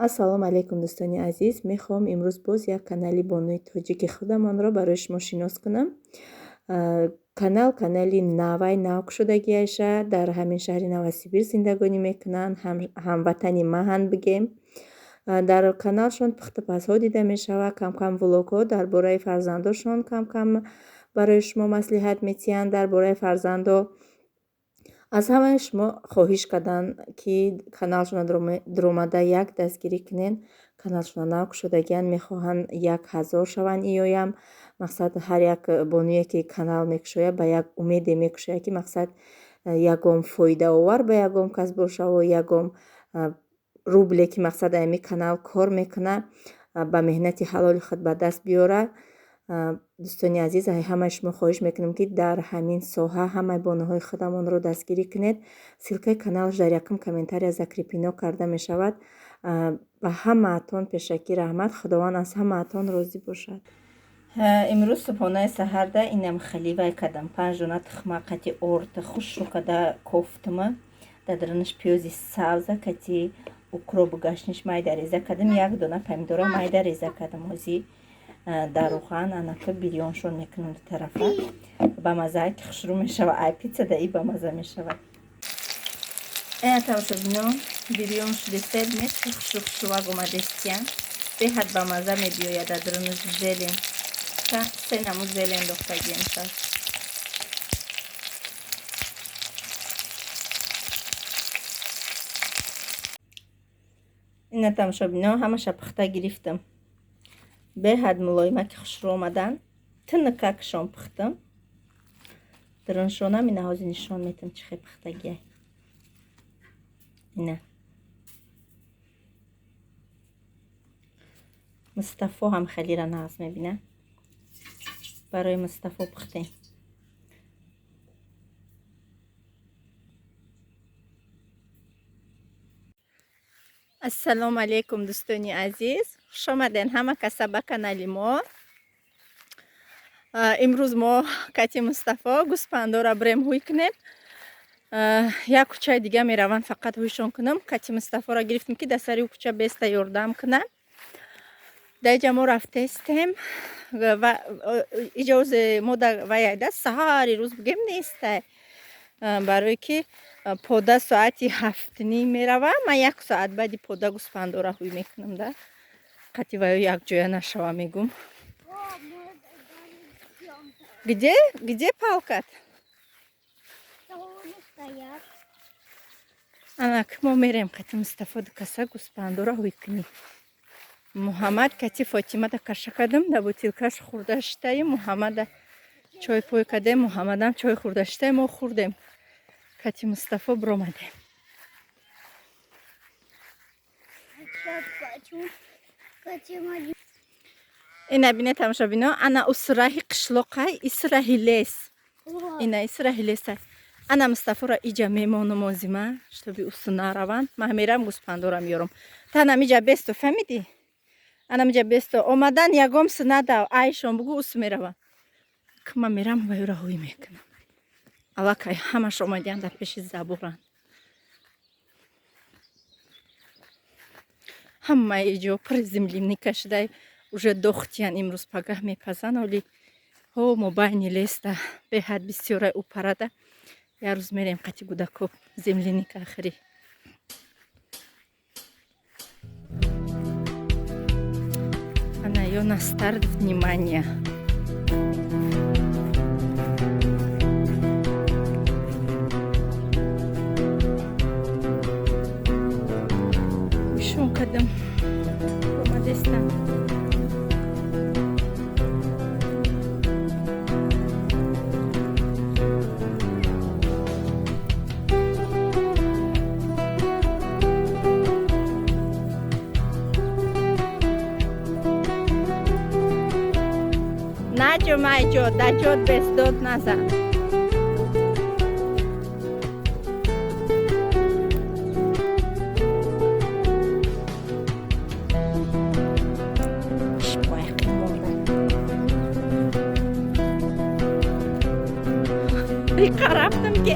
Ассалому алайкум, дӯстони азиз. Мехоҳам имрӯз боз як канали бонуи тоҷики худамонро барои шумо шинос кунам. Канал канали навай, нав кушодагиаша. Дар ҳамин шаҳри Новосибир зиндагонӣ мекунанд, ҳамватани маҳанд бигем. Дар каналшон пухтупазҳо дида мешавад, кам-кам влогҳо дар бораи фарзандошон, кам-кам барои шумо маслиҳат метиҳанд дар бораи фарзандо. Аз ҳамаи шумо хоҳиш кардан, ки каналшона дуромада як дастгирӣ кунен. Каналшона нав кушодагиянд, мехоҳанд 1000 шаванд. Иёям мақсад, ҳар як бонуе ки канал мекушояд, ба як умеде мекушояд, ки мақсад ягон фоидаовар ба ягон кас бошаву ягон рубле ки мақсад ами канал кор мекунад, ба меҳнати ҳалоли худ ба даст биёрад. Дӯстони азиз, ҳамаи шумо хоҳиш мекунем, ки дар ҳамин соҳа ҳамаи бонуҳои худамонро дастгирӣ кунед. Ссылкаи каналаш дар якум комментария закреплено карда мешавад. Ба ҳамаатон пешакӣ раҳмат, Худованд аз ҳамаатон розӣ бошад. Имрӯз субҳонаи саҳарда инам халивай кардам. 5 дона тухма қати орд хушрӯ када кофтума. Дар дарунаш пиёзи сабза кати укробу гаштниш майда реза кардам, як дона помидора майда реза кардам. Ҳозир дар рӯған анака бирёншон мекунам ду тарафа. Ба маззае ки хушрӯ мешава, ай питса да и ба мазза мешавад. Тамошобино, бирён шудесед, меси хушрӯ хушрӯвак омадестиян. Беҳад ба мазза мебиёяд. Дар дарунаш зелень, се намуд зелень дохтагием шад. Ина, тамошобино, ҳамаша пухта гирифтам. Беҳад мулоимаки хушрӯ омадан. Тинакакшон пухтам. Даруншонам ина ҳозир нишон метам, чӣ хел пухтагиай. Ина, Мустафо ҳам хелира нағз мебина. Барои Мустафо пухтем. Ассалому алайкум, дӯстони азиз, хушомаден ҳама каса ба канали мо. Имрӯз мо кати Мустафо гӯспандора брем ҳуй кунем. Як кӯчаи дига мераванд, фақат ҳуйшон кунам. Кати Мустафоро гирифтем, ки дар сари кӯча беста ёрдам кунам. Дар иҷа мо рафтестем ва иҷози мо ваяйда саҳари рӯз бигем нестай, барое ки пода соати 7:30 мерава. Ман як соат баъди пода гӯспандора ҳуй мекунам да, қати ваё якҷоя нашава мегум. Где, где палкат? Анак мо мерем қати Мустафо дукаса гӯспандора ҳуй кунӣ. Муҳаммад кати Фотимада каша кардам, да бутилкаш хӯрда шитаи. Муҳаммада чой пой кардем, Муҳаммадам чой хӯрда шитаи. Мо хӯрдем, кати Мустафо биромадем. Ина бине, тамошобино, ана усраҳи қишлоқай, исраҳи лес. Ина исраҳи лесай. Ана Мустафоро иҷа мемонам озима, чтобы усу нараванд. Ман мерам, гӯспандора меёрам. Танам иҷа бесто, фаҳмидӣ? Анамиҷа бесто, омадан ягом синадав, айшон бугу, усу мераванд. Ма мерам, ваюра ҳуй мекунам. Аллакай ҳамаш омадиян, дар пеши заборанд. Ҳамаи иҷо пур земляника шудай, уже дохтиян, имрӯз пагаҳ мепазан. Оли ҳо мобайни леста беҳад бисёрай упарада. Як рӯз мерем қати гудако земляника ахирӣ. Ана ё на старт, внимание. Гӯшон кардам, омадестам. Наҷумайҷо, даҷот бесдод назан. Рафтам, ки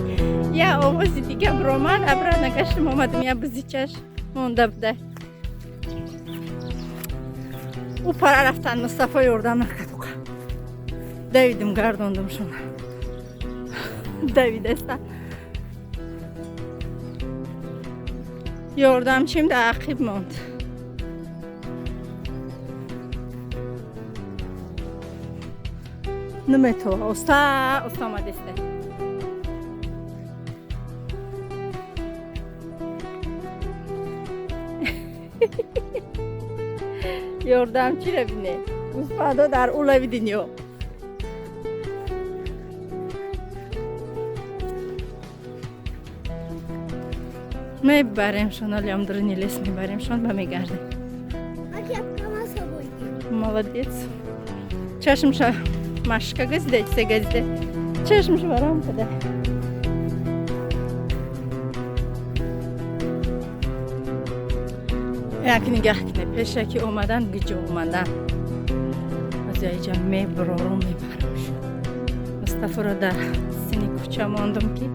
я овози дига биромад, обратно гаштам, омадам, я бизичаш монда буда. Ӯ пара рафтан, Мустафо ёрдам накард. Давидим, гардондумшон. Давидаста. Ёрдамчим дар ақиб монд. Наметова, оста оста омадеста. Ёрдамчиро бине. Гӯсфандо дар улави дунё. Мебаремшон, олиам дуруни лес мебаремшон ба мегардем. Молодец. Чашмша машка газида, чизе газида. Чашмша барам када. Як нигаҳ кне, пеша ки омадан, гиҷо омадан. Аз иҷа меброрум, мебарамшон. Мустафоро дар сини кӯча мондум, ки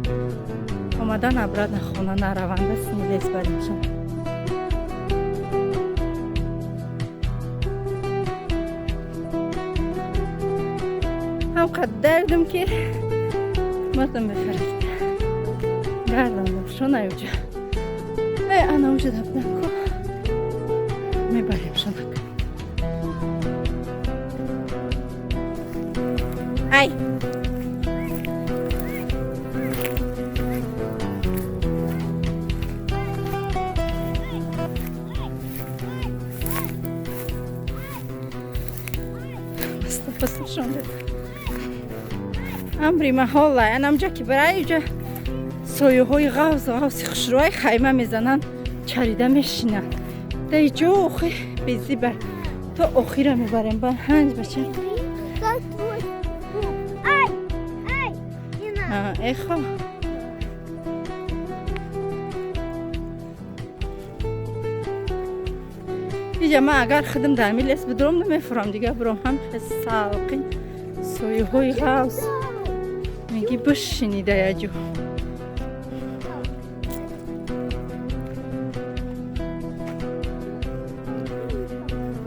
омадан обратно хона нараванда, сини лес баримшон. Ҳамқадр дардум, ки мардам бефарид. Гардондум шон аюҷа. Э, ана уҷа дабдан ку. Мебарем шонак. Ай! Мустафо шонда. Амри маҳолла, анамҷа ки барай уҷа сояҳои ғавз ғавзи хушрӯай хайма мезананд, чарида мешинанд. Дар ҷо охи безиба то охира мебарем ба ҳанҷ бача. Эхо. Иҷа ман агар худам дар ҳамин лес бидурам, намефурам, дига бурам ҳам салқин сояҳои ғавз. Меги бишини да яҷо.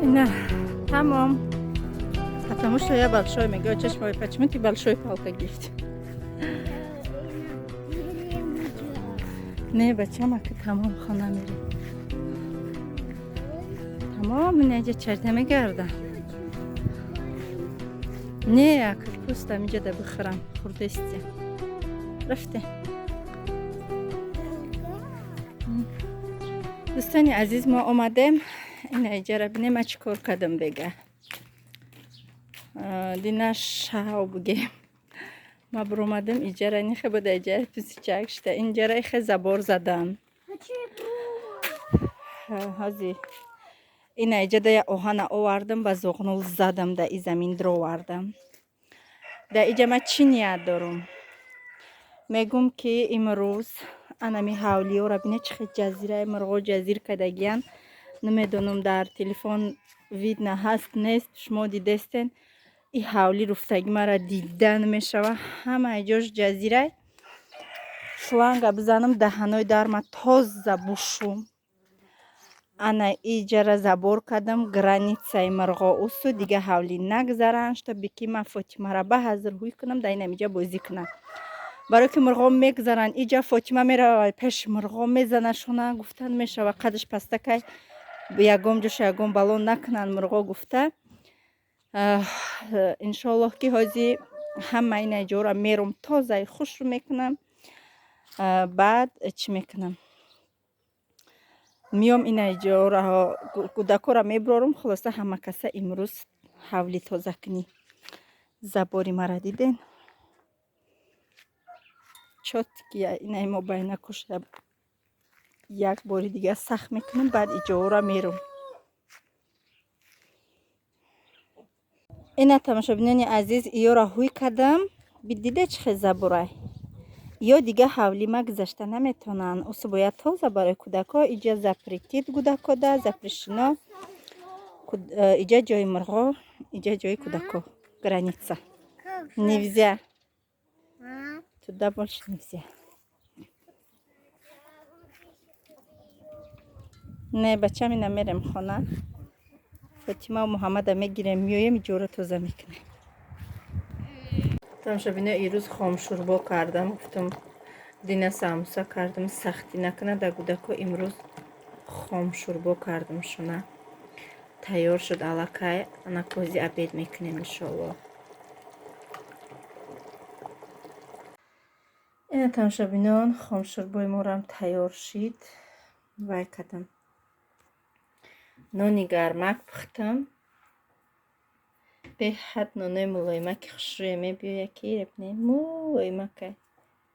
Ина, тамом. Потому что я большой, мегӯяд чашмой, почему ты большой палка гирифти? Не, бачам, ака тамом, хона мерем. Тамом, инаҷа чарда мегардам. Не, ака пустам иҷа да бихӯрам, хурдестия. Рафте. Дӯстони азиз, мо омадем. Ина иҷара бинем, ма чӣ кор кардам бега. Дина шав бугем. Ма буромадам иҷара нихе буда иҷара писичак шуда. Инҷара ихе забор задам. Ҳози ина иҷада я оҳана овардам, ба зоғнул задам, да и замин дровардам. Да иҷа ма чӣ ният дорум? Мегум, ки имрӯз анами ҳавлиёра бине, чӣ хел ҷазираи мурғо ҷазир кардагиян. Намедонам, дар телефон видно ҳаст, нест, шумо дидестен. И ҳавли руфтагӣ мара дида намешава. Ҳамаи ҷош ҷазирай. Шланга бизанам, даҳанои дарма тоза бушум. Ана иҷара забор кардам, границаи мурғо усу дига ҳавлӣ нагзаранд, чтобы ки ман Фотимара ба ҳазр ҳуй кунам, дар инамиҷа бозӣ кунам. Барои ки мурғо мегзаранд, иҷа Фотима мерава пеши мурғо, мезанашона, гуфтан мешава, қадаш пастакай, ягон ҷоша ягон бало накунанд мурғо гуфта. Иншоаллоҳ, ки ҳози ҳама ина ҷора мерум, тозаи хушрӯ мекунам. Баъд чӣ мекунам? Миём ина ҷораҳо кӯдакора меброрум, хулоса ҳама каса имрӯз ҳавлӣ тоза кунӣ. Забори мара диден? Чётки инаи мобайна куша як бори дига сахт мекунам, баъд иҷора мерум. Ина, тамошобинони азиз, иёра ҳуй кардам. Бидиде, чӣ хел заборай? Ё дига ҳавлима гузашта наметавонанд. Усу бояд тоза барои кӯдакҳо. Иҷа запретить кӯдакода, запрещено. Иҷа ҷои мурғо, иҷа ҷои кӯдакҳо. Граница. Нельзя. Туда больше нельзя. Не, бачам, ина мерем хона, Фотимау Муҳаммада мегирем, меоем, иҷора тоза мекунем. Тамошобино, ирӯз хомшӯрбо кардам. Гуфтам, дина самуса кардам, сахтӣ накунад да кӯдако. Имрӯз хомшӯрбо кардам, шуна тайёр шуд аллакай. Ана кози обед мекунем, иншоалло. Ина, тамошобинон, хомшӯрбои морам тайёр шид. Вай кардам, нони гармак пухтам. Беҳад нонои мулоимаки хушрӯя мебиёяд, ки мулоимака,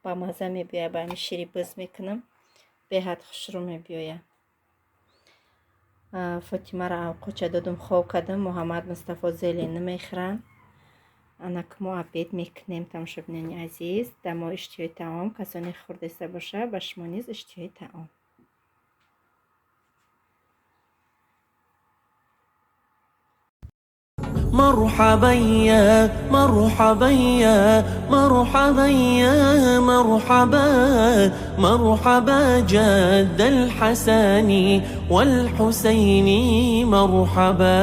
ба мазза мебиёяд. Ба ҳами шири буз мекунам, беҳад хушрӯ мебиёяд. Фотимаро авқоча додум, хоб кардам. Муҳаммад, Мустафо зелень намехӯранд. Анак мо обед мекунем. Тамошобинони азиз, да мо иштиҳои таом. Касоне хӯрдеста боша, ба шумо низ иштиҳои таом. مرحبا يا مرحبا يا مرحبا يا مرحبا، مرحبا جد الحسن والحسين، مرحبا.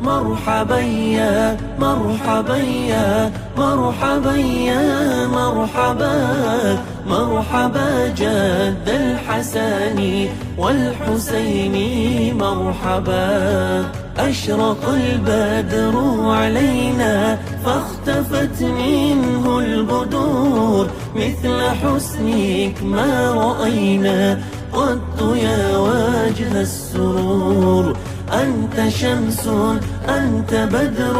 مرحبا يا مرحبا يا مرحبا يا مرحبا، مرحبا جد الحسن والحسين، مرحبا. أشرق البدر علينا فاختفت منه البدور، مثل حسنك ما رأينا قط يا وجه السرور. أنت شمس، أنت بدر،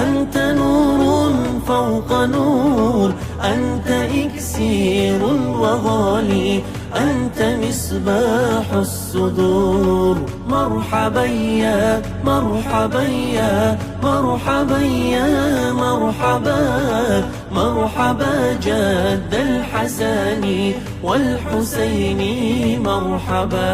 أنت نور فوق نور، أنت إكسير وغالي، أنت مصباح الصدور. مرحبا يا مرحبا يا مرحبا يا مرحبا، مرحبا جد الحسن والحسين، مرحبا.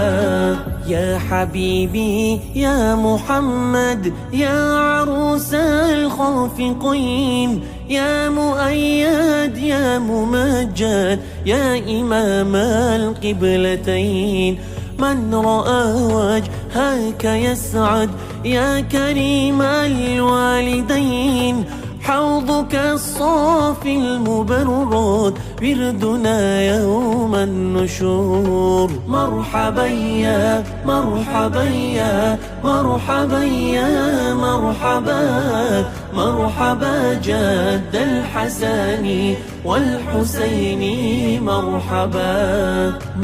يا حبيبي يا محمد، يا عروس الخافقين، يا مؤيد يا ممجد، يا إمام القبلتين. من رأى وجهك يسعد يا كريم الوالدين، حوضك الصافي المبرد وردنا يوم النشور. مرحبا يا مرحبا يا مرحبا يا مرحبا، مرحبا جد الحسن والحسين، مرحبا.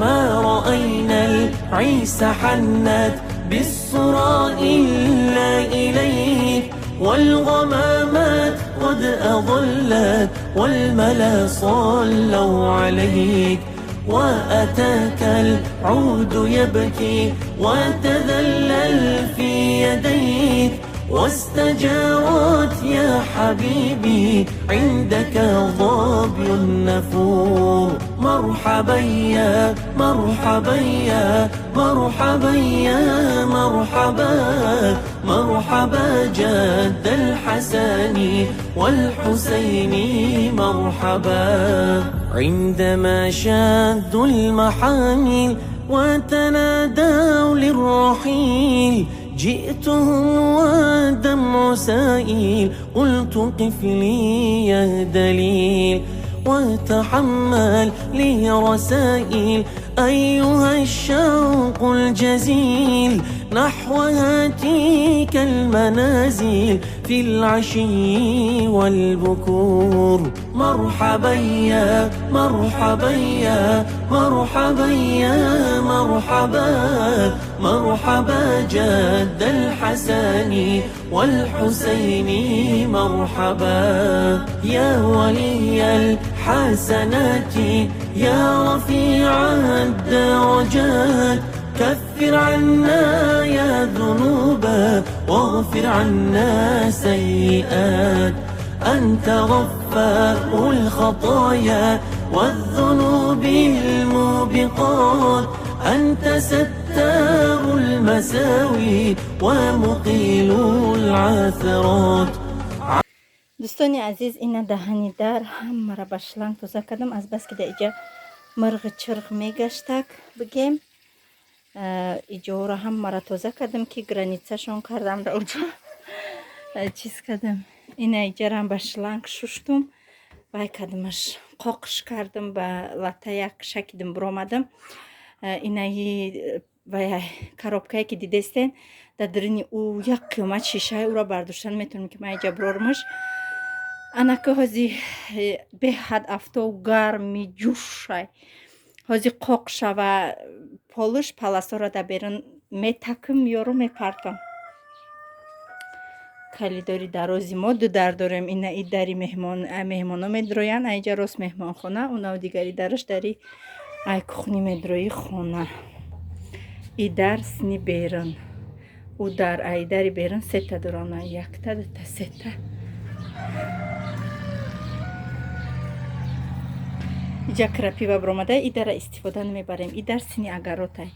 ما رأينا العيس حنت بالصرى إلا إليك، والغمامات قد أضلت والملا صلوا عليك، وأتاك العود يبكي وتذلل في يديك، واستجارت يا حبيبي عندك ظبي النفور. مرحبا يا مرحبا يا مرحبا يا مرحبا، مرحبا جد الحسن والحسين، مرحبا. عندما شادوا المحامل وتنادوا للرحيل، جئتهم والدمع سائل، قلت قف لي يا دليل، وتحمل لي رسائل أيها الشوق الجزيل، نحو هاتيك المنازل في العشي والبكور. مرحبا يا مرحبا يا مرحبا يا مرحبا، مرحبا جد الحسن والحسين، مرحبا. يا ولي الحسنات يا رفيع الدرجات، كفر عنا يا ذنوبا واغفر عنا سيئات، أنت غفار الخطايا والذنوب الموبقات، أنت ستار المساوي ومقيل العثرات. Дӯстони азиз, ина даҳани дар ҳамаро ба шланг тоза кардам, азбаски дар иҷа мирғи чирғ мегаштак. Бигем, Иҷора ҳамаро тоза кардам, ки границашон кардам, да уҷо чиз кардам. Ина иҷарам ба шланг шуштум, вай кардамаш, қоқш кардам, ба лата як шакидам, биромадам. Инаи вай коробкае ки дидестен, дар даруни ӯ як қиёмат шишаи, ӯро бардоштан метавонем, ки ман иҷа бирормаш. Анака ҳози беҳад афтоб гарми ҷӯшай. Ҳози қоқ шава полуш, паласоро дар берун метакм, меёру мепартам. Калидори дарози мо ду дар дорем. Ина и дари меҳмоно медроянд, аиҷа рост меҳмонхона, унав дигари дараш дари ай кухни медрои хона. И дар сини берун. Ӯ дар ай дари берун сета дорона, якта, дута, сета. Иҷа крапива биромада, и дара истифода намебарем. И дар сини агаротай.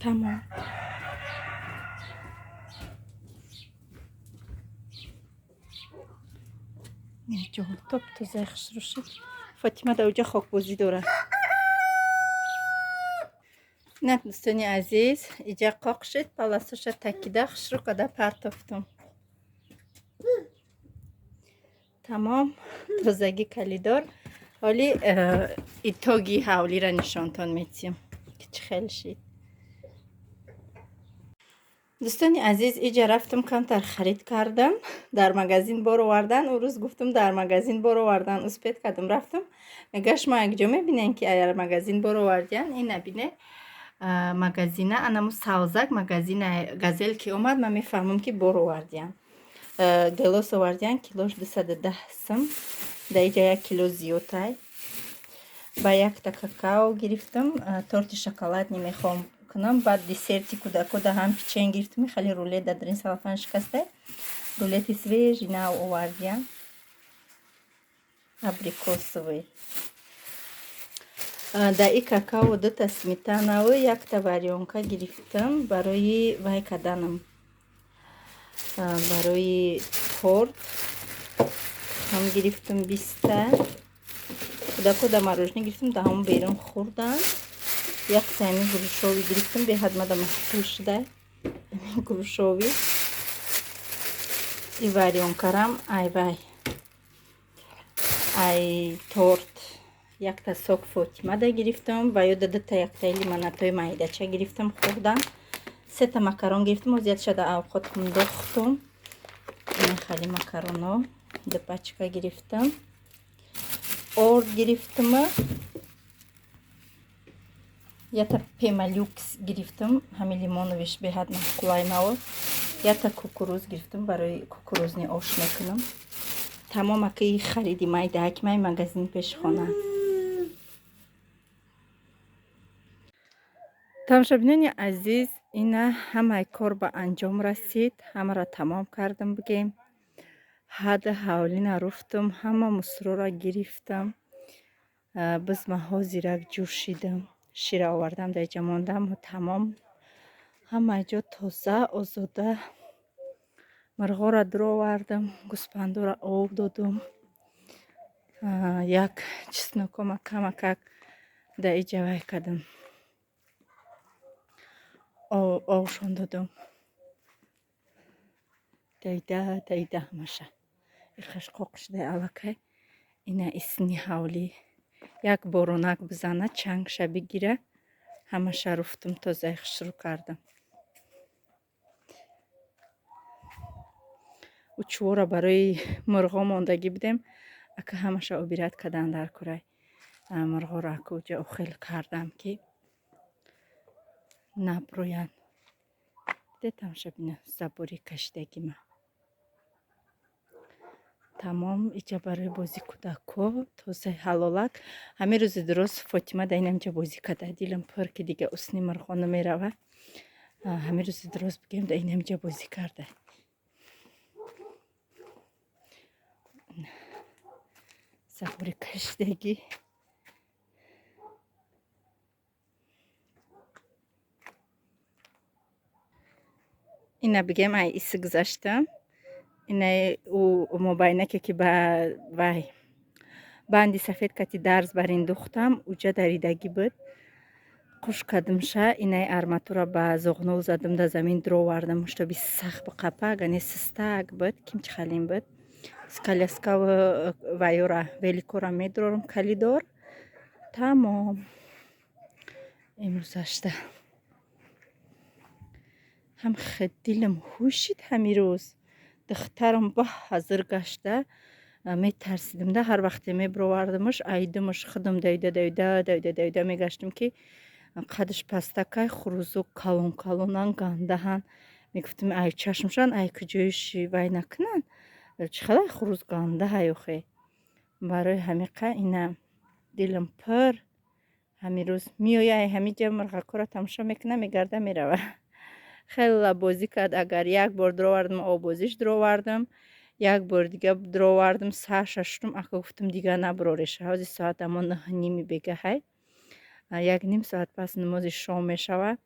Тамом. Топ тозаи хушрӯ шуд. Фотима дар уҷа хокбозӣ дорад. На, дӯстони азиз, иҷа қоқ шуд, паласоша такида хушрӯ када партофтум. Тамом, тозагӣ калидор. Ҳоли итоги ҳавлиро нишонтон метиҳем, ки чӣ хел шид. Дӯстони азиз, иҷа рафтам, камтар харид кардам, дар магазин бор овардан. Ӯ рӯз гуфтам, дар магазин бор овардан, успеть кардам, рафтам. Мега, шумо якҷо мебинем, ки агар магазин бор овардиян, ина бине магазина, анаму савзак магазина газел ки омад, ман мефаҳмам, ки бор овардиян. Гелос овардиян, килош 210 сум, дар иҷа як кило зиёдтай. Ба якта какао гирифтам, торти шоколадни мехоҳам кунам, баъд десерти кӯдако да ҳам печенье гирифтам, хеле рулет дар дарин салафан шикаста. Рулети свежий нав овардиян. Абрикосовый. Дар и какао дута сметанаву якта варёнка гирифтам барои вай карданам. Барои торт ҳам гирифтам 20та. Кӯдако да мороженое гирифтам, да ҳамон берун хӯрдан. Як тайми грушовый гирифтам, беҳад мада маҳсул шуда. Грушовый. И варёнкарам ай вай. Ай торт якта сок Фотимада гирифтам ва ё дута яктаи лимонадҳои майдача гирифтам, хӯрдам. Сета макарон гирифтам, озият шада авқот андохтум. Ина хали макароно ду пачка гирифтам. Орд гирифтам. Ята пемалюкс гирифтам, ҳамин лимоновиш беҳад маъқулай мао. Ята кукуруз гирифтам, барои кукурузни ош мекунам. Тамом акаи хариди майдаак май магазини пеши хона. Тамошобинони азиз, ина ҳамаи кор ба анҷом расид, ҳамаро тамом кардам, бигем. Ҳада ҳавлина руфтум, ҳама мусроро гирифтам. Биз ма ҳозирак ҷӯшидам. Шира овардам, дар иҷа мондам, тамом. Ҳама ҷо тоза, озода. Мирғоро дуровардам, гӯспандоро об додум. Як чеснокома камакак дар иҷа вай кардам. Овшон додум. Дайда, дайда ҳамаша. Ихаш қоқ шуда аллакай. Ина исни ҳавлӣ. Як боронак бизана, чангша бигира. Ҳамаша руфтум, тозаи хушрӯ кардам. Учвора барои мурғо мондагӣ будем. Ака ҳамаша обират кардан дар курай. Мурғоро ака уҷа охел кардам, ки наброянд. Де тамоша бина забори кашидагима. Тамом, иҷа барои бози кӯдако тозаи ҳалолак. Ҳамин рӯзи дуруст Фотима дар инамҷа бозӣ карда. Дилам пур, ки дига усни мурғо намерава. Ҳамин рӯзи дуруст бигем, дар инамҷа бозӣ карда. Забори кашидагӣ. Ина бигем ай иси гузаштам. Ина ӯ мобайнаке, ки ба вай Банди сафед кати дарз бар ин духтам, уҷа даридагӣ буд. Қуш кардимша, инаи арматура ба зоғнол задам, да замин дровардам, чтобы сахт биқапа, агар не систак буд, кимчи халим буд. С коляскаву вайора великора медрорам калидор. Тамом. Имрӯзашта ҳам дилам ҳушид. Ҳамирӯз духтарам ба ҳазир гашта, метарсидим да. Ҳар вақте мебировардамаш, айдимаш худам давида, давида, давида, давида мегаштам, ки қадаш пастакай, хурӯзо калон калонан, гандаҳан. Мегуфтам, ай чашмшан, ай куҷоиши вай накунанд, чӣ хелай хурӯз гандаҳай охе. Барои ҳамиқа ина дилам пур. Ҳамирӯз меоя, ай ҳамиҷа мурғакҳоро тамошо мекуна, мегарда, мерава. Хеле бозӣ кард. Агар як бор дуровардам, оббозиш дуровардам, як бор дига дуровардам, сарша шудум. Ака гуфтам, дига набурореша. Ҳози соат амо 9:30 бегаҳай, як ним соат пас намози шом мешава.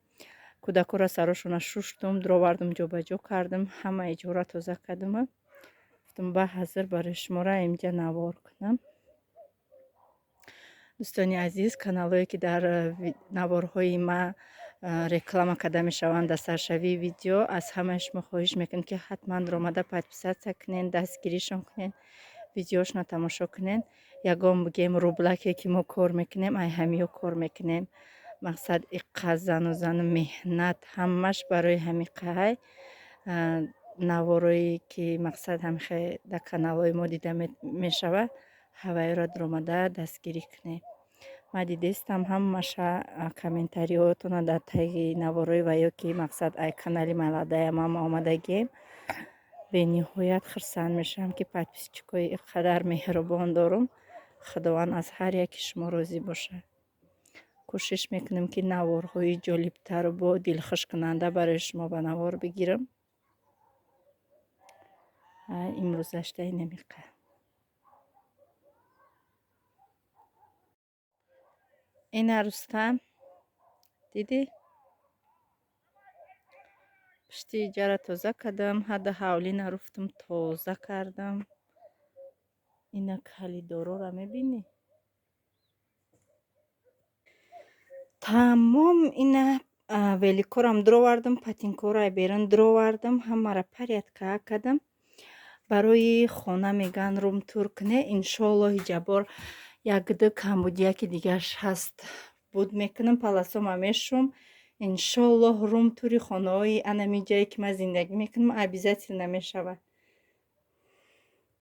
Кӯдакҳоро сарошона шуштум, дуровардам, ҷобаҷо кардам, ҳамаи ҷора тоза кардам. Гуфтам, ба ҳазир барои шуморо инҷа навор кунам. Дӯстони азиз, каналҳое ки дар наворҳои ма реклама карда мешаванд дар саршавии видео, аз ҳамаи шумо хоҳиш мекунем, ки ҳатман омада подписаться кунен, дастгиришон кунен, видеошонро тамошо кунен. Ягон бигем рублаке ки мо кор мекунем, ай ҳамиё кор мекунем. Мақсад иққа зану зану меҳнат ҳамаш барои ҳамиқаҳай. Наворое ки мақсад ҳамихе дар каналҳои мо дида мешавад, ҳавайро дуромада дастгирӣ кунем. Ман дидестам ҳамаша комментариҳоятонро дар таги наворҳои ва ё ки мақсад ай канали Маладая мама омадагием. Бениҳоят хурсанд мешавам, ки подписчикои ин қадар меҳрубон дорум. Худованд аз ҳар яки шумо розӣ бошад. Кӯшиш мекунем, ки наворҳои ҷолибтару бо дилхушкунанда барои шумо ба навор бигирам. Имрӯзашта инамиқа. Ина Рустам, дидӣ, пишти иҷара тоза кардам, ҳада ҳавлӣ наруфтам, тоза кардам. Ина калидорора мебинӣ? Тамом, ина великорам дуровардам, патинкора берун дуровардам, ҳамаро порядка кардам. Барои хона меган рум-тур куне, иншоаллоҳи ҷаббор, якду камбудияки дигарш ҳаст, буд мекунам, паласома мешум. Иншоаллоҳ, рум-тури хонаҳои анами ҷае ки ман зиндагӣ мекунам, обязательно мешавад.